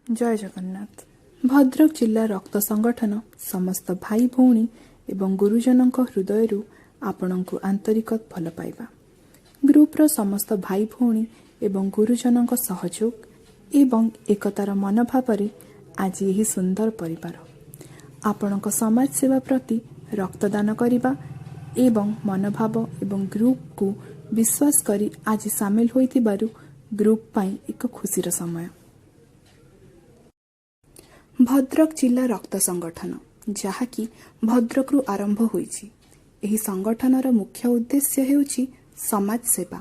ଜୟ ଜଗନ୍ନାଥ। ଭଦ୍ରକ ଜିଲ୍ଲା ରକ୍ତ ସଂଗଠନ ସମସ୍ତ ଭାଇ ଭଉଣୀ ଏବଂ ଗୁରୁଜନଙ୍କ ହୃଦୟରୁ ଆପଣଙ୍କୁ ଆନ୍ତରିକ ଭଲ ପାଇବା। ଗ୍ରୁପର ସମସ୍ତ ଭାଇ ଭଉଣୀ ଏବଂ ଗୁରୁଜନଙ୍କ ସହଯୋଗ ଏବଂ ଏକତାର ମନୋଭାବରେ ଆଜି ଏହି ସୁନ୍ଦର ପରିବାର ଆପଣଙ୍କ ସମାଜ ସେବା ପ୍ରତି ରକ୍ତଦାନ କରିବା ଏବଂ ମନୋଭାବ ଏବଂ ଗ୍ରୁପକୁ ବିଶ୍ୱାସ କରି ଆଜି ସାମିଲ ହୋଇଥିବାରୁ ଗ୍ରୁପ ପାଇଁ ଏକ ଖୁସିର ସମୟ। ଭଦ୍ରକ ଜିଲ୍ଲା ରକ୍ତ ସଂଗଠନ, ଯାହାକି ଭଦ୍ରକରୁ ଆରମ୍ଭ ହୋଇଛି, ଏହି ସଂଗଠନର ମୁଖ୍ୟ ଉଦ୍ଦେଶ୍ୟ ହେଉଛି ସମାଜ ସେବା।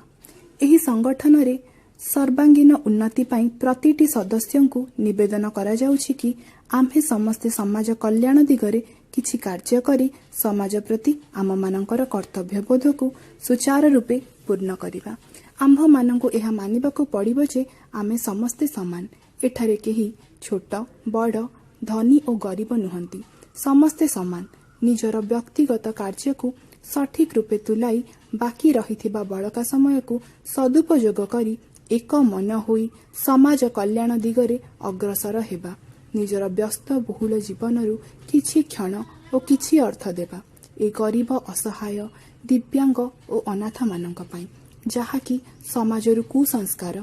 ଏହି ସଂଗଠନରେ ସର୍ବାଙ୍ଗୀନ ଉନ୍ନତି ପାଇଁ ପ୍ରତିଟି ସଦସ୍ୟଙ୍କୁ ନିବେଦନ କରାଯାଉଛି କି ଆମ୍ଭେ ସମସ୍ତେ ସମାଜ କଲ୍ୟାଣ ଦିଗରେ କିଛି କାର୍ଯ୍ୟ କରି ସମାଜ ପ୍ରତି ଆମମାନଙ୍କର କର୍ତ୍ତବ୍ୟବୋଧକୁ ସୁଚାରୁ ରୂପେ ପୂର୍ଣ୍ଣ କରିବା। ଆମ୍ଭମାନଙ୍କୁ ଏହା ମାନିବାକୁ ପଡ଼ିବ ଯେ ଆମେ ସମସ୍ତେ ସମାନ। ଏଠାରେ କେହି ଛୋଟ ବଡ଼, ଧନୀ ଓ ଗରିବ ନୁହନ୍ତି, ସମସ୍ତେ ସମାନ। ନିଜର ବ୍ୟକ୍ତିଗତ କାର୍ଯ୍ୟକୁ ସଠିକ୍ ରୂପେ ତୁଲାଇ ବାକି ରହିଥିବା ବଳକା ସମୟକୁ ସଦୁପଯୋଗ କରି ଏକ ମନ ହୋଇ ସମାଜ କଲ୍ୟାଣ ଦିଗରେ ଅଗ୍ରସର ହେବା। ନିଜର ବ୍ୟସ୍ତ ବହୁଳ ଜୀବନରୁ କିଛି କ୍ଷଣ ଓ କିଛି ଅର୍ଥ ଦେବା ଏ ଗରିବ, ଅସହାୟ, ଦିବ୍ୟାଙ୍ଗ ଓ ଅନାଥମାନଙ୍କ ପାଇଁ, ଯାହାକି ସମାଜରୁ କୁସଂସ୍କାର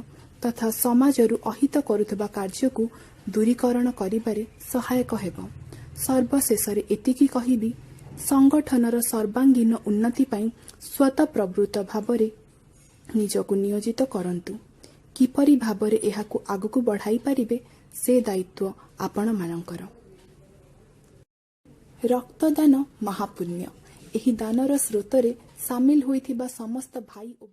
ତଥା ସମାଜରୁ ଅହିତ କରୁଥିବା କାର୍ଯ୍ୟକୁ ଦୂରୀକରଣ କରିବାରେ ସହାୟକ ହେବ। ସର୍ବଶେଷରେ ଏତିକି କହିବି, ସଂଗଠନର ସର୍ବାଙ୍ଗୀନ ଉନ୍ନତି ପାଇଁ ସ୍ୱତଃପ୍ରବୃତ୍ତ ଭାବରେ ନିଜକୁ ନିୟୋଜିତ କରନ୍ତୁ। କିପରି ଭାବରେ ଏହାକୁ ଆଗକୁ ବଢ଼ାଇ ପାରିବେ, ସେ ଦାୟିତ୍ୱ ଆପଣମାନଙ୍କର। ରକ୍ତଦାନ ମହାପୁଣ୍ୟ। ଏହି ଦାନର ସ୍ରୋତରେ ସାମିଲ ହୋଇଥିବା ସମସ୍ତ ଭାଇ ଓ